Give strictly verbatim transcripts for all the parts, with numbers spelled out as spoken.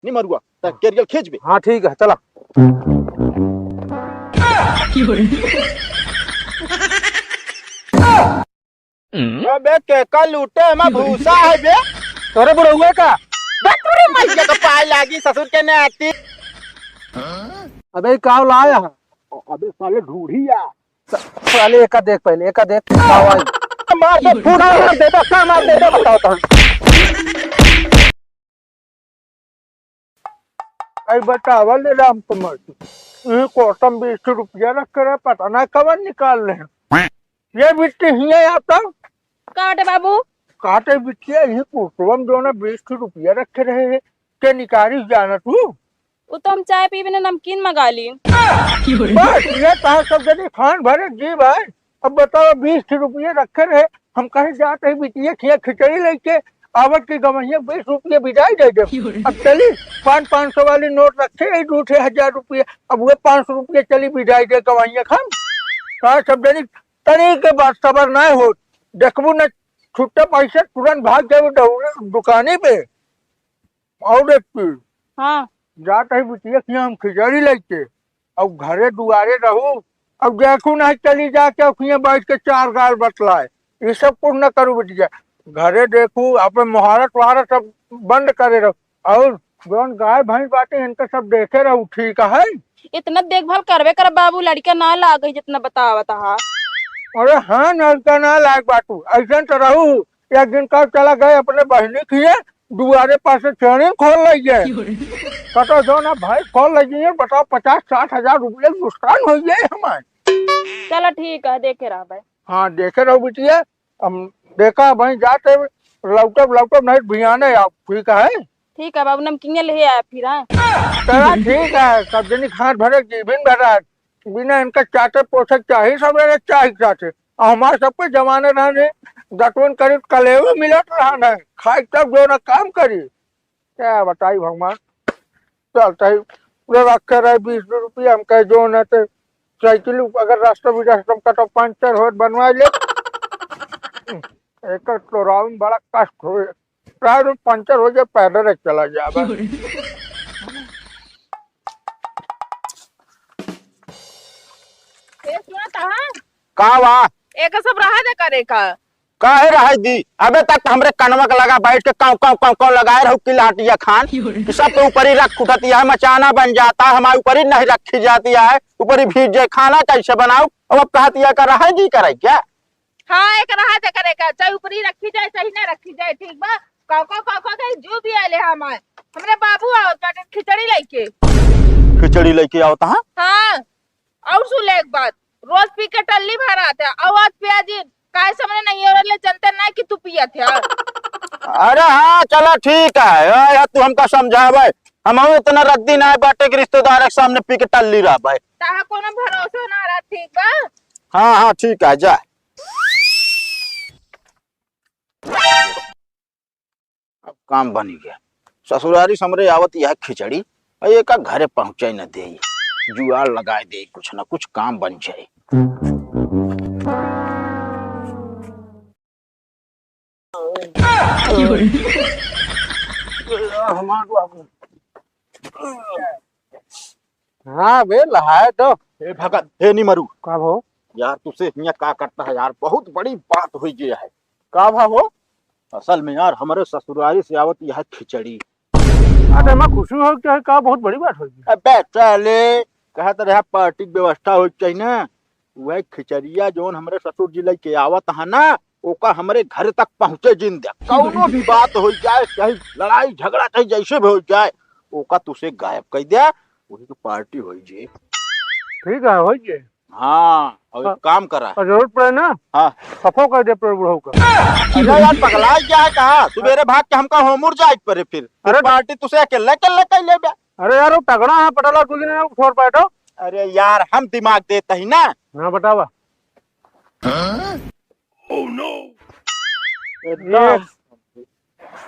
निमरुआ, त केरियल खींच बे। हाँ, ठीक है, चला। अबे, केका लूटे, एमा भूसा है बे। तोरे बुढ़उए का? बे, तोरे मइया का पाय लागी, ससुर के नाती। अबे, ई का लाया है? अबे, साले ढूढ़ी आ। स-, साले एका देख पहले, एका देख, का आई? मार दे, फूट मार दे, धक्का मार दे, बताओ तो। आई बतावा ले राम कमल, ई कोटम बीस रुपया रख कर पता ना कवन निकाल ले। ये बिट्टी हिया आता। काटे बाबू? काटे बिट्टिया, ये कोटवा में जो ना बीस रुपया रखे रहे हैं, के निकारी जाना तू? वो तो हम चाय पीबे ने नमकीन मंगा ली। बस, ये कहा सब जने खान भरे जी भाई। अब बताओ, बीस रुपये रखे रहे, हम कहे जात है बिटिया खिया खिचड़ी लेके, आवत के गवैया बीस रुपये बिदाई दे दे। अब चली, पाँच, पाँच सौ वाली नोट रखे है, दो ठे हजार रुपये, अब वो पाँच सौ रुपये चली बिदाई दे गवैया खान। कहा सब जनी, तनी के बात सबर ना हो, देखबू न छुट्टा पैसा तुरंत भाग जाबू दौड़े दुकानी पे। और एक चीज, हाँ। जात है बिटिया खिया हम खिचड़ी लेके, अब घरे दुआरे रहू, अब देखू नहीं चली जाके अखियाँ बैठ के चार गाल बतलाए, ये सब कुछ न करू बिटिया। घरे देखू, अपन मुहारत वहारत सब बंद करे रहू। और जौन गाय भैंस बाटे इनका सब देखे रहू, ठीक है। इतना देखभाल करबे कर बाबू, लड़का ना लागे जितना बतावत हा। अरे हाँ, लड़का ना लाग बाटू, ऐसन तो रहू। एक दिन का चला गए अपने बहिनी खिए, दुआरे पास से छेड़ी खोल लइए। कतो जो ना भाई खोल लइए, बताओ पचास साठ हजार रुपये नुकसान हो गए हमारे। चलो ठीक है, देखे रहबे। हाँ, देखे रहो बिटिया, हम देखा भाई जाते लौटब, लौटब नहीं भियाने आओ, ठीक है? ठीक है बाबू, नमकीन ले आया फिर, हाँ? चला ठीक है, सब जनी खाट भरे जीविन भरा, बिना इनका चाटे पोछे चाही, सब चाही चाटे। और हमारे सबके जमाने रहने, दतवन करीब कलेवे मिलत रहने, खाई तब जो ना काम करी। क्या बताई भगवान, चलता ही पूरा रखे रहे बीस रुपया, हम कहे जो ना ते साइकिल अगर रास्ता भी रास्ता का तो पंचर हो बनवा ले। एक तो राउंड बड़ा कष्ट हो, राउंड पंचर हो जाए, पैदल ही चला जाए बस। ए, सुना तहा? का बा? एका सब रहा दे करे का। काहे रहे दी? अबे तक हमरे कनवा के लगा बैठ के काव, काव, काव, काव लगाए रहो किलाटिया खान। कि सब तो ऊपरी रख उठत, यह मचाना बन जाता, हमारे ऊपरी नहीं रखी जाती है, ऊपरी भीज जाए खाना कैसे बनाओ? अब, अब कहत यह का रहे दी करे क्या? हाँ, एक रहा दे करे का, चाहे ऊपरी रखी जाए, चाहे ना रखी जाए, ठीक बा? काव, काव, काव, काव के जो भी आले हमारे, हमरे बाबू आवत बाटे खिचड़ी लेके। खिचड़ी लेके आवत, हाँ? हाँ। और सुन ले एक बात, रोज पी के टल्ली भरात है, और आज पिया जी, काहे सामने नहीं हो रहे, जनते नहीं कि तू पियत है। अरे हाँ, चला ठीक है, ए, ए, तू हमका समझावे, हम इतना रद्दी ना बाटे कि रिश्तेदार के सामने पी के टल्ली रहबे। ताहा कोनो भरोसा ना रहा, ठीक बा? हाँ, हाँ, ठीक है, जा। अब काम बनी गया। ससुरारी से हमरे आवत यह खिचड़ी, और ये का घरे पहुँचे न दे, जुआड़ लगाए दे, कुछ ना कुछ काम बन जाए। हाँ बे, लहाए तो। ए भगत, ए निमरू। का भो? यार, तुसे हियाँ का करता है यार, बहुत बड़ी बात हुई गई है। का भा हो? असल में यार, हमरे ससुरारी से आवत यह खिचड़ी। अरे, मैं खुशी हो क्या, का बहुत बड़ी बात हुई। अबे चले, कहत रहा पार्टी के व्यवस्था हो चाहिए ना, वह खिचड़िया जौन हमरे ससुर जी लेके आवत है ना, ओका हमरे घर तक पहुँचे जिन दे। कौनो भी बात हो जाए, चाहे लड़ाई झगड़ा, चाहे जैसे भी हो जाए, ओका तुसे गायब कर दे, वही तो पार्टी हो जाए। ठीक है, हो जाए। हाँ, और एक हाँ। काम करा। और जरूरत पड़े ना, हाँ। सफो कर दे पर बुढ़ऊ का। अरे यार, पगला क्या है कहा? सुबेरे भाग के हमका होमुर जाए पड़े फिर। अरे पार्टी तुसे अकेले, अकेले कर लेबे। अरे यार, वो तगड़ा है, पटाला, तू नहीं छोड़ पाए तो। अरे यार, हम दिमाग देते ही ना। हाँ, बतावा। Oh no! एकदम।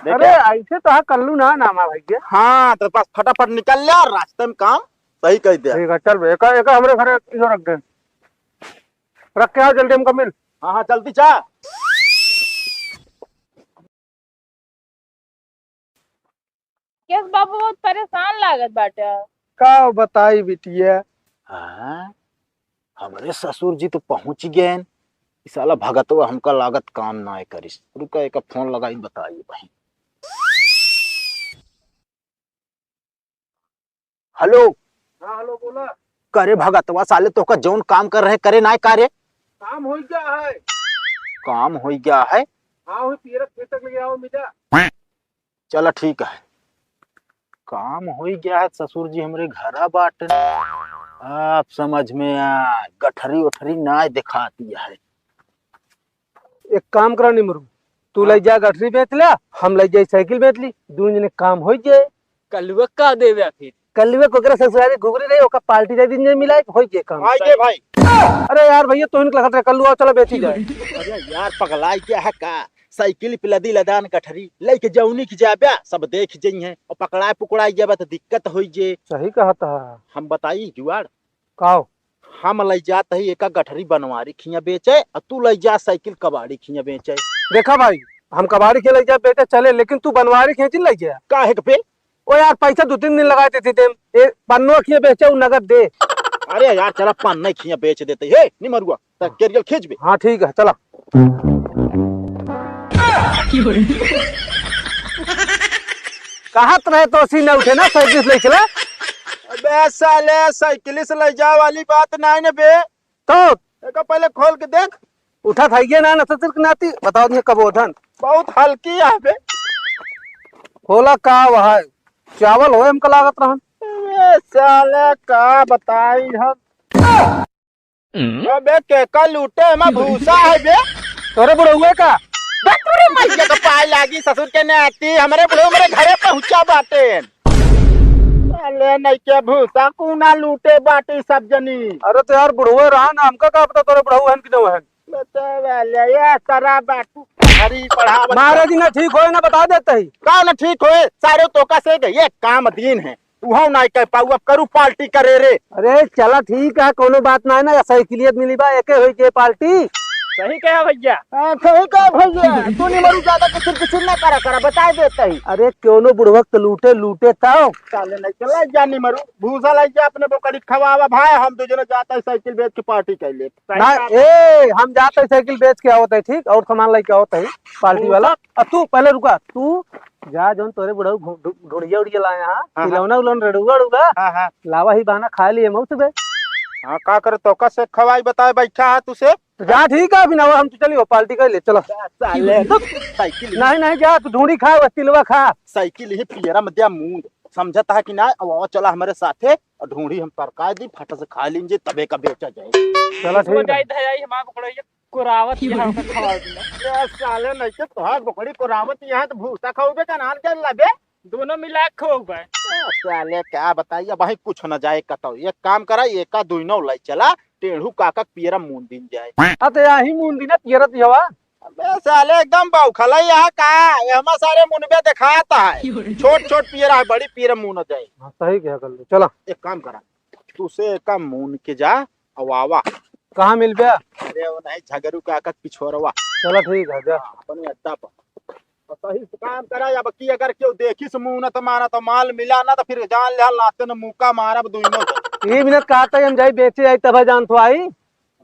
देखे? अरे, ऐसे तो हाँ, कल्लू ना नाम है भाई के। हाँ, तो बस फटाफट निकल ले और रास्ते में काम सही कर दे। ठीक है, चल बे, एक, एक हमरे घरे इधर रख दे। रख के आओ जल्दी, हमको मिल। हाँ, हाँ, जल्दी जा। यस बाबू, बहुत परेशान लागत बाटे। का बताई बिटिया? हाँ, हमरे ससुर जी तो पहुँच गएन। ई साला भगतवा हमका लागत काम नाय करिस। रुका, एका फोन लगाई, बताई भाई। हेलो। हाँ, हेलो, बोला। करे भगतवा, साले तोहका जौन काम कर रहे, करे नाय का रे? काम होइ गया है। काम होइ गया है? हाँ, वही पियरक खेत तक ले आओ, मिला। चला ठीक है, काम होइ गया है। ससुर जी हमरे घरा बाटे, आप समझ में आ, गठरी उठरी नाय दिखाती है। एक काम करा निमरू, तू हाँ। लइ जा गठरी बेच ले, हम लइ जाई साइकिल बेच ली, दून जने काम होइ जाए। कलुआ का देवे फिर? कलुआ को ओकरा ससुरारी घुघरी रही, ओका पार्टी दे दिन जे मिला, होइ जाए काम। आइए भाई। अरे यार भैया, तोहिन के लगत रहे, कलुआ चला बेची जाए। अरे यार, पगलाई क्या है का? साइकिल पे लदी लदान गठरी लइके जौनी की जाब्या, सब देख जइहें और पकड़ाए पकड़ाए जाबा तो दिक्कत होइ जे। सही कहत है। हम बताई जुआड़। काओ? हम लइ जात ही एका गठरी बनवारी खिया बेचे, और तू लइ जा साइकिल कबाड़ी खिया बेचे। देखा भाई, हम कबाड़ी के लइ जा बेचे चले, लेकिन तू बनवारी खींच लइ जा। काहे के पे? ओ यार, पैसा दो तीन दिन लगाए देती देम। ए, पन्नो खिया बेचे, उ नगद दे। अरे यार, चला पन्ने खिया बेच देते। हे, निमरुआ, त केरियल खींच बे। हाँ, ठीक है, चला। कहत रहे तो सी न उठे ना, साइकिल से ले चला। अबे साले, साइकिल से ले जाए वाली बात नहीं ना बे। तो एका पहले खोल के देख। उठा था ये ना, ना ससुर के नाती, बताओ दिए कब उठन। बहुत हल्की है बे। खोला का वह है? चावल होए हमका लागत रहन। अबे साले, का बताई हम। अबे केका लूटे, एमा भूसा है बे। तोरे बुढ़उए का? बे तोरे मइया के पाय लागी, ससुर के नाती, हमरे बुढ़ऊ हमरे घरे पहुँचा बाटे। साले नइके भूसा कूना लूटे बाटी सब जनी। अरे तो यार बुढ़उए रहा ना, हमका का पता तोरे बुढ़ऊ हन कि न हन। बता वाले, ये सारा बाटू हरी पढ़ावत। महाराज जी ना ठीक होए ना बता देते ही। का ना ठीक होए, सारे तोका से के ये काम दीन है। उहौ नाई कह पाऊ, अब करू पार्टी करे रे। अरे चला ठीक है, कोनो बात ना है ना, साइकिलियत मिली बा, एके होई के पार्टी। सही कहा भैया। हाँ, सही कहा भैया। तू नहीं मरू ज्यादा किचिर किचिर ना करा करा, बता देता ही। अरे क्यों नो बुढ़वक तो लूटे, लूटे ताओ। साले नहीं चला जा नहीं मरू, भूसा लाई जा अपने बोकड़ी खवावा भाई, हम दो जने जाता है साइकिल बेच के पार्टी कर ले। सही ना, बात। ए, हम जाते हैं साइकिल बेच के आवत है, ठीक, और सामान लेके आवत है पार्टी वाला। भूसा। अब तू पहले रुका, तू जा जौन तोरे बुढ़ऊ घु-, ढु-, ढुड़िया उड़िया लाए यहाँ, हाँ, हाँ। खिलौना उलौना रड़ुआ उड़ुआ, हाँ, हाँ। लावा ही बहाना खा लिए मौत बे। हाँ, का करे तोका से खवाई बताए बैठा है तू से। तो जा ठीक है, अभी ना हम तो चलियो पार्टी कर ले, चलो। जा साले, साइकिल। नहीं, नहीं, जा तू ढूंढी खा, बस तिलवा खा। साइकिल ही पियरा में दिया मूंद, समझता है कि ना? अब आओ चला हमारे साथे और ढूंढी हम तरकाई दी, फट से खा लीजिए, तबे का बेचा जाए। चला ठीक है। जाई धयाई हमारे पकड़ो ये। कोरावत यहाँ पे खवा दिया। ए, साले नहीं के तोहार बोकड़ी कोरावत यहाँ तो भूसा खाओगे का नान के लगे? दोनों मिला के खाओगे। ए, साले क्या बताइए, अब भाई कुछ न जाए कतौ। एक काम करा, एका दुइनो लाई चला, टेढ़ू काका के पियरा मून दिन जाए। हाँ तो यही मून दिन पियरा दियावा। अबे साले एकदम बौखला यहाँ का, ये हमारे सारे मुनबे दिखाता है। छोट छोट पियरा है, बड़ी पियरा मून जाए। हाँ, सही कहा कर लो, चला। एक काम करा, तू से एका मून के जा, अवावा। कहाँ मिलबे? अरे वो नहीं, झगरू काका के पिछोरवा। चलो ठीक है, जा। हाँ, अपने अड्डा पर। और सही से काम करा, अब की अगर केहू देखी से मुँह न तो मारा तो माल मिला ना तो फिर जान ले लाते न मुक्का मारब दुइनो जन। ये मिनट कहा था हम जाई बेचे आई तब जान तो आई।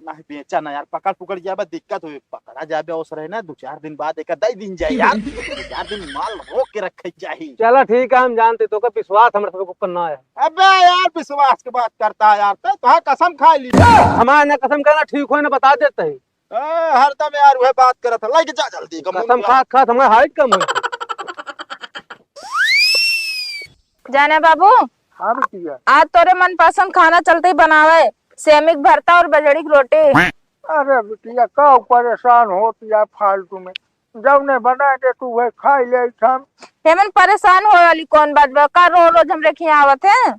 नहीं बेचा ना यार, पकड़ पकड़ जाबे दिक्कत हुई, पकड़ा जाबे अवसर है ना, दो चार दिन बाद एक दई दिन जाए यार, दो चार दिन माल रोक के रखे चाहिए। चलो ठीक है, हम जानते तो का विश्वास हमारे सब ऊपर ना है। अबे यार, विश्वास के बात करता है यार, तो, तो हाँ, कसम खा ली। हमारे ना कसम खाना ठीक हो ना, बता देते हैं। ए, हरदम यार वह बात करत है, लेके जा जल्दी, कम कसम खा खा हमारे हाइट कम हो। जाने बाबू, हाँ बिटिया। आज तोरे मनपसंद खाना चलते ही बनावे, सेमी के भरता और बजड़ी की रोटी। अरे बिटिया, का परेशान होत या फालतू में, जब नहीं बना दे तू वह खा ले हम। हेमन परेशान होए वाली कौन बात बा? का रो रोज हमरे खिया आवत है?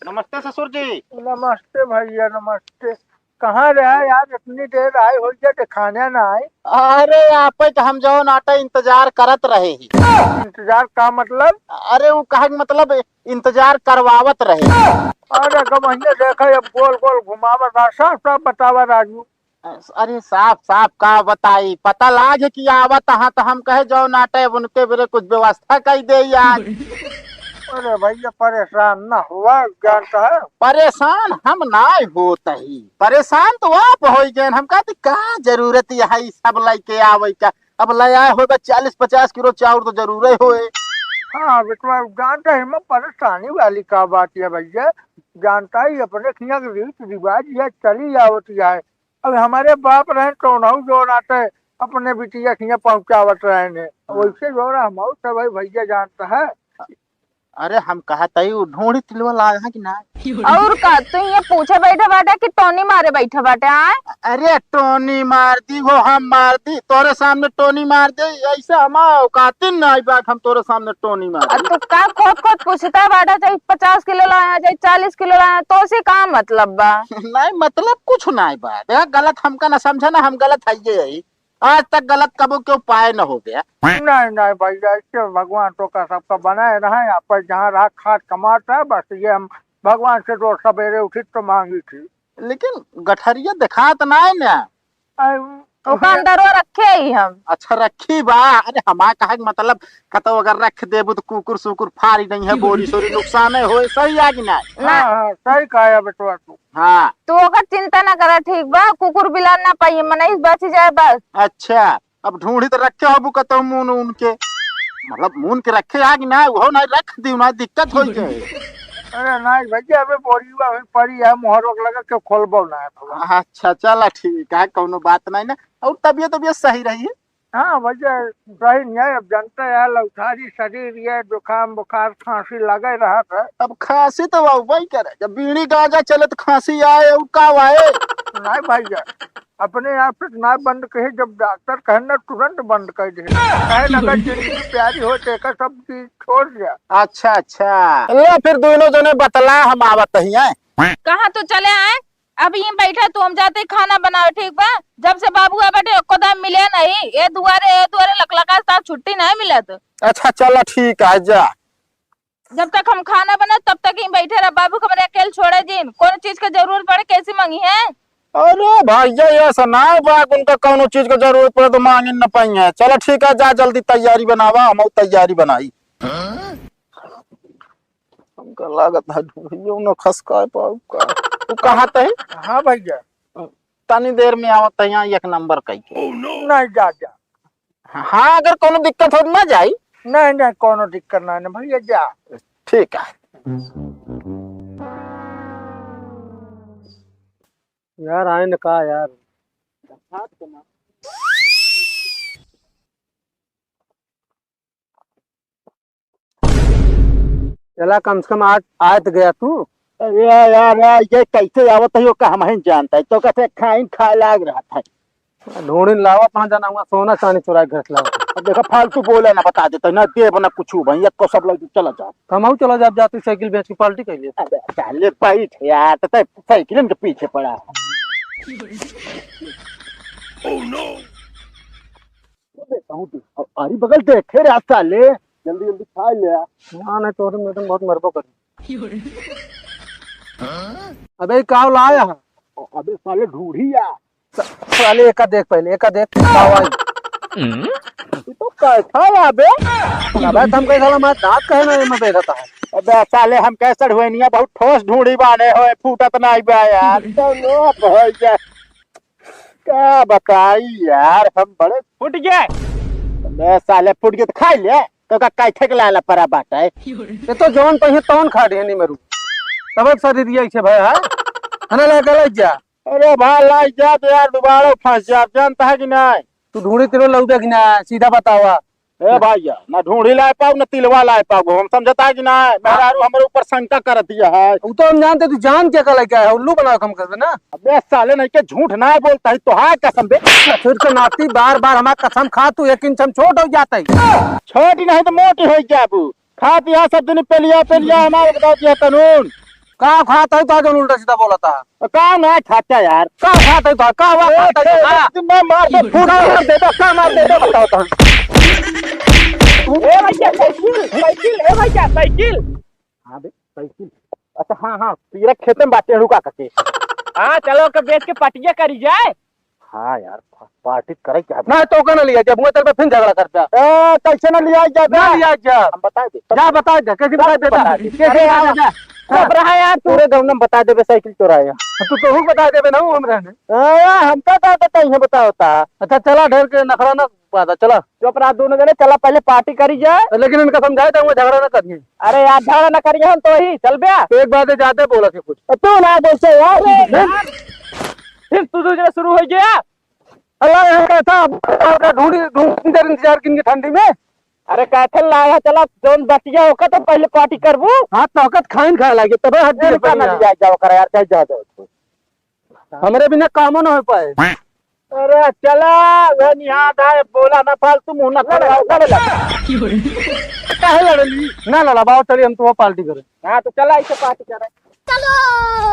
नमस्ते ससुर जी। नमस्ते भैया, नमस्ते। कहाँ रहे यार, इतनी देर आए हो गया, दिखाने ना आए। अरे आप ही तो हम जौन आटे इंतजार करत रहे ही। इंतजार का मतलब? अरे वो कहे के मतलब इंतजार करवावत रहे। अरे गमहिया देखा, अब गोल गोल घुमावत रहा, साफ साफ बतावा राजू। अरे साफ साफ का बताई, पता लाग है कि आवत हाँ तो हम कहे जौन आटे उनके बेरे कुछ व्यवस्था कर दे यार। अरे भैया, परेशान ना हुआ, जानता है। परेशान हम नाय होत ही, परेशान तो आप होइ गए। हम कहते का जरूरत है ई सब लइके आवे का? अब ले आए होबे चालीस पचास किलो चाउर तो जरूरे होए। हाँ बेटवा, जानता है, मैं परेशानी वाली का बात है भैया, जानता ही अपने हियाँ के रीत रिवाज या चली आवत है। अब हमारे बाप रहे तो उनहु जो नाते अपने बिटिया के हियाँ पहुँचावत रहे ने, हाँ। वैसे जो रहा हम सब है भैया, जानता है। अरे हम कहत हई, उ ढोढ़ी तिलवा लाए हैं कि ना? और का, तू ये पूछे बैठे बाटे कि टोनी मारे बैठे बाटे, आय? अरे टोनी मार दी, वो हम मार दी, तोरे सामने टोनी मार दे, ऐसे हमार औकातिन ना आई बात, हम तोरे सामने टोनी मार और दी। तू का खोद खोद पूछता बाटे, चाहे पचास किलो लाया, चाहे चालीस किलो लाया, तो से का मतलब बा? नहीं, मतलब कुछ ना आई बात, देख गलत हमका ना समझे ना, हम गलत है ये है। आज तक गलत कबो क्यों पाए न हो गया। नहीं, नहीं भैया, इससे भगवान तो का सबका बनाए रहे, आप पर जहाँ रहा खाट कमात है, बस ये हम भगवान से रोज सवेरे उठी तो मांगी थी। लेकिन गठरिया दिखात ना है ना। अरे, ओका अंदरवा रखे ही हम। अच्छा, रखी बा। अरे, हमार कहे के मतलब, कतौ अगर रख देबू तो कुकुर सुकुर फारी नहीं है, बोरी सोरी नुकसान है होए, सही है कि ना? ना। हाँ, हाँ, सही कहा है बेटवा तू। हाँ। तू ओकर चिंता ना करा, ठीक बा? कुकुर बिलार ना पाइए, मनई बच जाए बस। अच्छा, अब ढूंढी तो रखे होबू कतौ मून उनके, मतलब मून के रखे आग ना, वो ना रख दी ना, दिक्कत हो जाए। अरे नहीं भैया, अबे बोरिया अभी पड़ी है, मोहर ओक लगा के खोलबो ना है भगवान। अच्छा, चला ठीक है, कौनो बात नहीं ना। और तबियत, तबियत सही रही है? हाँ भैया, सही नहीं है। अब जानते हैं, लौथारी शरीर, ये जुकाम, बुखार, खांसी लगे रहत है। अब खांसी तो वही करे, जब बीड़ी गांजा चले तो खांसी आए, और का आए? नहीं भैया, अपने आप से ना बंद कहे, जब डॉक्टर कहे ना, तुरंत बंद कर दे। कहे ना, अगर जिंदगी प्यारी हो तो एक सब चीज छोड़ दिया। अच्छा, अच्छा। लो फिर दोनों जने बतला, हम आवत ही हैं। कहाँ तू चले आए? अब यहीं बैठा तू, हम जाते खाना बनावे, ठीक बा? जब से बाबू आ बैठे, एको दाम मिले नहीं। ए दुआरे, ए दुआरे लकलका से छुट्टी नहीं मिलत। अच्छा, चला ठीक है, जा। जब तक हम खाना बना, तब तक यहीं बैठे रह। बाबू के हमरे अकेल छोड़े जिन। कौन चीज के जरूरत पड़े, कैसे मांगी है? अरे भैया, ये ऐसा ना बा, उनका कौनो चीज के जरूरत पड़े तो मांगे न पाई है। चला ठीक है, जा जल्दी तैयारी बनावा, हम तैयारी बनाई। हमका लागत है ढूंढियो न खसकाए पाऊ का। तू कहाँ तही? हाँ भैया। तनी देर में आवत है यहाँ एक नंबर कई के। नहीं, जा, जा। हाँ, अगर कोनो दिक्कत हो तो ना जाई। नहीं, नहीं, कोनो दिक्कत ना है भैया, जा। ठीक है। यार, आए न का यार। चला, कम से कम आज आए तो गया तू। अरे यार, यार, ये कैसे आवत है, ओका हम ही जानता है। तो कैसे खाइन खाए लाग रहा था। ढूंढिन लावा, पाँच जना हुआ, सोना चांदी चुरा के घर से लावा। अब देखा, फालतू बोले ना, बता देता ना, देब ना कुछ भाई, एक को सब लोग चला जाओ। कमाऊ चला जाब, जा तू साइकिल बेच के पार्टी कर ले। अबे, साले बैठ यार, तो तै साइकिल के पीछे पड़ा है। अरे बगल देखे रे साले, जल्दी जल्दी खा ले। ना, नहीं, तोरे मैडम बहुत मरबो कर। अबे, का लाया है? अबे साले, ढूंढी या। स-, साले, एका देख पहले, एका देख, का हुआ है? ये तो कैसा है बे? अबे, तुम कैसा ला, मैं दांत कहे ना, मैं बैठा था। अबे साले, हम कैसे ढुएनिया, बहुत ठोस ढूंढी बाने होए, फूटत नहीं बा यार। तो लोप हो जाए। का बताई यार, हम बड़े फूट गए। बे साले, फूट गए तो खाई ले। तो का काइथे के लाला परा बाटे? ये तो जौन पहिए तौन खा देहनी मरू। तब एक शरीर ये ऐसे भय है। खाना ले गलत जा। अरे भाई, लाई जा तो यार, दोबारा फंस जा, जानता है कि नहीं? तू ढूंढी तेरे लौटे कि ना, सीधा बतावा। ए भैया, ना ढूंढी लाए पाऊ, ना तिलवा लाए पाऊ, हम समझता है कि ना? मेहरारू हमारे ऊपर शंका कर दिया है। वो तो हम जानते, तू जान क्या का लेके आया है, उल्लू बना के हम कर देना। अबे साले, नहीं के झूठ ना बोलता है, तो हाँ कसम बे। ससुर के नाती बार बार हमार कसम खा, तू एक इंच हम छोट हो जाता है। छोट नहीं तो मोट हो जाबू। खात यहाँ सब दिन पेलिया, पेलिया हमारे बता दिया कानून। का खात है तो आज उल्टा सीधा बोलता है। तो का ना खाता यार? का खात है तो का हुआ ए, खाता है तो ए, का? एक दिन मैं मार दे, फूट का मार दे, तो का मार दे, तो बताओ तो। ए भैया, साइकिल, साइकिल, ए भैया, साइकिल। हाँ बे, साइकिल। अच्छा, हाँ, हाँ, पीरा खेते में बाटे, रुका करके। हाँ, चलो, के बेच के पटिया करी जाए। हाँ यार, पार्टी करे क्या? ना तो का ना लिया जब, चल पे फिर झगड़ा करता। ए, कैसे ना लिया जाबे? ना लिया जा। हम बता दे। जा बता दे, कैसे बता देता? बता दे। कैसे अरे बता यार, देता? चुप रहा यार तू। पूरे गाँव में बता देबे साइकिल चोराया। तू तो हूँ बता देबे ना, हम रहने। ए, हमका का बताई है, बताओ ता। अच्छा चला, ढेर के नखरा ना बात, चला। चुप रहा दोनों जने, चला पहले पार्टी करी जाए। लेकिन इनका समझाए थे, वो झगड़ा ना करिए। अरे यार, झगड़ा ना करिए हम तो ही, चल बे। तो एक बात है, जाते बोला थे कुछ। तू ना बोलते यार। फिर तू दूसरा शुरू हो गया। अल्लाह, यहाँ कैसा ढूंढ, ढूंढ इंतजार किन के ठंडी में। अरे कैथे लाया, चला जौन बतिया ओका तो पहले पार्टी करबू। हाँ, तोहकत खाइन खाए लागे, तबे हड्डी इनका ना लिया जाओ कर यार, चाहे जा जाओ। हमरे बिना कामो ना हो पाए। अरे चला, वह निहाद है, बोला ना फालतू, मुंह ना खोला। काहे लड़ली? ना लड़ा, बाबा, चलिए हम तो पार्टी करें। हाँ, तो चला इसे पार्टी करें। चलो।